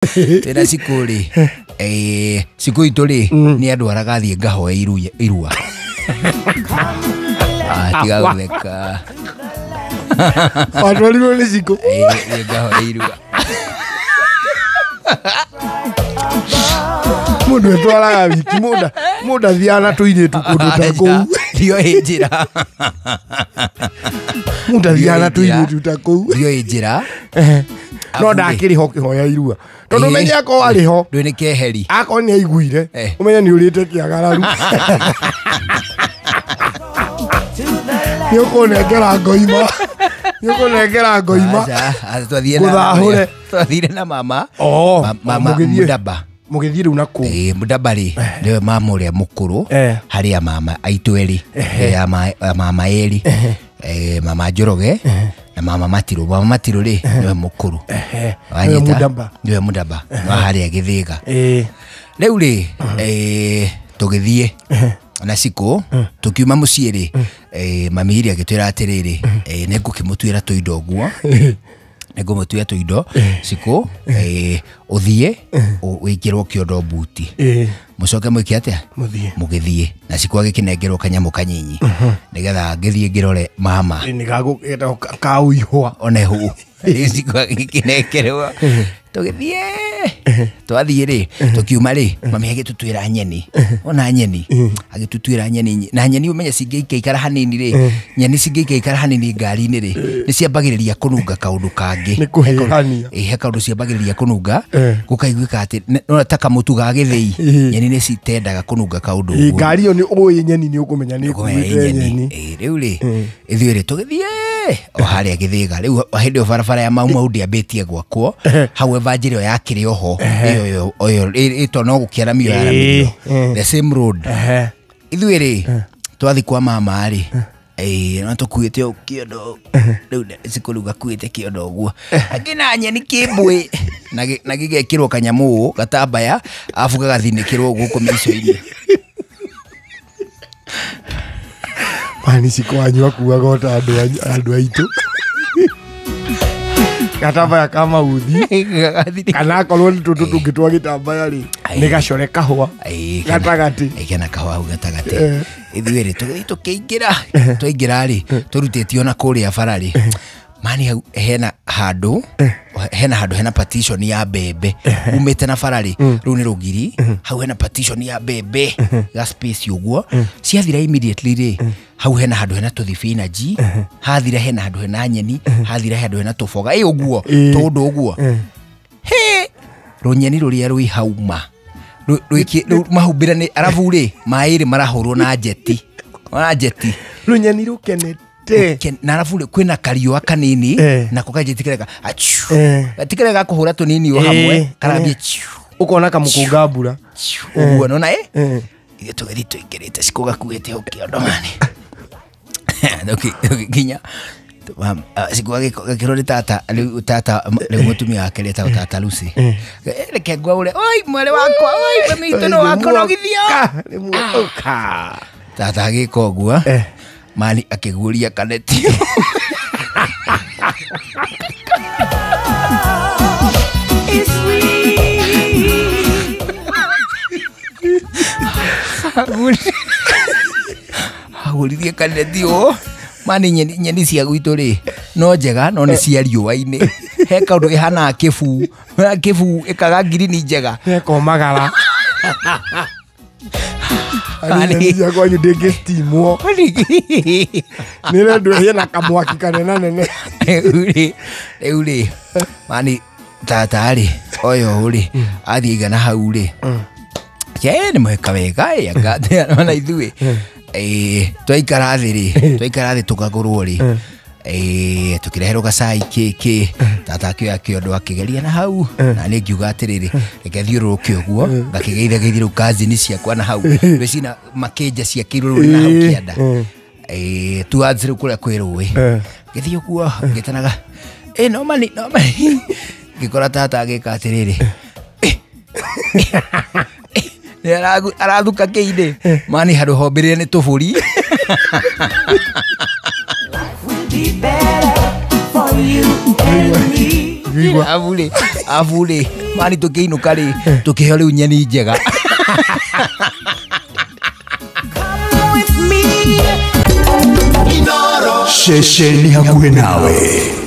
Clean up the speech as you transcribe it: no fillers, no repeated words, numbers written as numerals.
Twĩna cikũ rĩ, cikũ itũ rĩ, nĩ andwaraga thiĩ ngahoe irua. Ah, tiga gũtheka. Watwarirwo nĩ cikũ? Thiĩ ngahoe irua. Mũndũ etwaraga wiki, mũndũ athiaga na tũirĩtu kũndũ ta kũu. Ndioĩ njĩra. Mũndũ athiaga na tũirĩtu ta kũu. Ndioĩ njĩra. No ndakĩrĩ ho kĩhoya irua, tondũ menye akorwo arĩ ho. Ndũĩ nĩ keheri. Akorwo nĩ aiguire, ũmenye nĩ ũrĩte kĩagararu, nĩ ũkũnengera ngoima, nĩ ũkũnengera ngoima. Aca, aca, twathire Ngũthahũre. Twathire na mama. Oh, mama mũgĩthiĩ. Mudaba. Mũgĩthiĩ rĩu na kũu? Ĩĩ, Mudaba rĩ, nĩwe mama ũrĩa mũkũrũ harĩ ya mama aitũ erĩ, ya ya mama erĩ, mama Njoroge na mama Matirũ. Mama Matirũ rĩ, nĩwe mũkũrũ. Nĩwe Mudamba. Nĩwe Mudamba wa harĩa Gĩthĩga. Rĩu rĩ, tũgĩthiĩ na cikũ, tũkiuma mũciĩ rĩ, mami rĩ agĩtwĩra atĩrĩrĩ, nĩ ngũkĩmũtuĩra tũindo ũguo, nĩ ngũmũtuĩra tũindo cikũ, ũthiĩ wĩkĩrwo kĩondo mbuti, mũcoke mwĩke atĩa? Mũthiĩ. Mũgĩthiĩ na cikũ agĩkĩnengerwo kanyamũ kanyinyi nĩgetha ngĩthiĩ ngĩrore mama. Nĩ gagũketagwo kaũihwa. One hũ cikũ agĩkĩnengerwo, tũgĩthiĩ. Twathiĩ rĩ, tũkiuma rĩ, mami agĩtũtuĩra nyeni, ona nyeni agĩtũtuĩra nyeni, na nyeni ũmenye cingĩikaikara hanini rĩ, nyeni cingĩikaikara hanini ngari-inĩ rĩ, nĩ ciambagĩrĩria kũnunga kaũndũ kangĩ. Nĩ kũhĩhania. Ĩ, he kaũndũ ciambagĩrĩria kũnunga, gũkaiguĩka atĩ no ta kamũtu ga gĩthĩi. Nyeni nĩ citendaga kũnunga kaũndũ ũguo. Ngari ĩyo nĩ ũĩ nyeni, nĩ ũkũmenya nĩ Kũmenya ĩkuĩte ĩ nyeni. Ĩ, rĩu rĩ, ithuĩ rĩ, tũgĩthiĩ o harĩa Gĩthĩga. Rĩu hĩndĩ ĩyo barabara ya Mau Mau ndĩambĩtie gwakwo hau, eva njĩra ĩyo yakĩrĩ oho ĩyo ĩyo ĩto no gũkĩaramio yaramirio, the same road. Ithuĩ rĩ, twathi kwa mama rĩ, no tũkuĩte o kĩondo rĩu, cikũ rĩu gakuĩte kĩondo ũguo angĩ na nyeni kĩmbũĩ na gĩgekĩrwo kanyamũ ũũ gatambaya, arabu gagathinĩkĩrwo gũkũ mĩico-inĩ. Mani cikũ wanyu akuaga o ta andũ aitũ, gatambaya ka mauthi, kana akorwo nĩ tũndũ tũngĩ twa gĩtambaya rĩ, nĩ gacore kahũa gatagatĩ. Kena kahũa hau gatagatĩ. Ithuĩ rĩ, tũgĩthiĩ tũkĩingĩra, twaingĩra rĩ, tũrutĩtio na kũrĩa bara rĩ, mani hau hena handũ, hena handũ hena partition ya mbembe umĩte na bara rĩ, rũu nĩ rũgiri, hau hena partition ya mbembe ga space ũguo. Ciathira immediately rĩ, hau hena handũ hena tũthibinaji, hathira hena handũ hena nyeni, hathira handũ hena tũboga ĩ ũguo, tũndũ ũguo. He rũnyeni rũrĩa rwĩ hau ma rĩu mahumbĩra nĩ arabu rĩ, maĩ rĩ marahũrwo na njeti, na njeti. Rũnyeni rũkenete. Na arabu rĩ, kwĩna kariũa kanini, nako kanjeti kareka achiu, gatikare ga kũhũra tũnini o hamwe, karambia chiu, Ũkona kamũkũnga mbura. Chiu, ũguo nona ithuĩ tũgĩthiĩ tũingĩrĩte, cikũ gakuĩte o kĩondo mani, tũgĩkinya, cikũ gakĩrwo nĩ tata. Rĩu tata, rĩu mũtumia wake rĩtagwo tata Lucy. Reke ngwaũre, oi mwarĩ wakwa, oi mami witũ no wakonogithio. Nĩ muoka. Tata agĩka ũguo, mani akĩguũria kaneti. It's real. Agũririe kaneti ũũ mani. Nyeni cia gwitũ rĩ, no njega, no nĩ cia riũa-inĩ, he kaũndũ ĩhanaga kĩbuu, kĩbuu ĩkaga ngirini njega. Gekomagara. Mani. Nyeni cia kwanyu ndĩngĩstimwo, nĩ rendwo ĩhĩe na kamwaki kanenanene. Rĩu rĩ mani, tata rĩ, ũyũ rĩ athiĩ igana hau rĩ, ke nĩ mweka wega ĩ, anga ona ithuĩ twaikara thĩ rĩ, twaikara thĩ tũkagũrwo rĩ, tũkĩreherwo gacai kĩkĩ, tata akĩoya kĩondo akĩgeria na hau, na niĩ ngiuga atĩrĩrĩ, reke thiũrũrũke ũguo ngakĩgeithageithia rĩu kazini ciakwa na hau rwĩcina makĩnja ciakĩirwo rũrĩ na hau kĩanda, towards rĩu kũrĩa kwĩ rũĩ. Ngĩthiĩ ũguo ngĩtanaga, ĩ no mani, no mani, ngĩkora tata agĩka atĩrĩrĩ, nĩ arathuka kĩindĩ mani, handũ hombĩrĩre nĩ tũbũri. Will be better for you and me. Ngĩigua. Abu abu rĩ mani tũkĩinũka rĩ tũkĩheo rĩu nyeni njega. Come with me. Ceceni hakuhĩ nawe.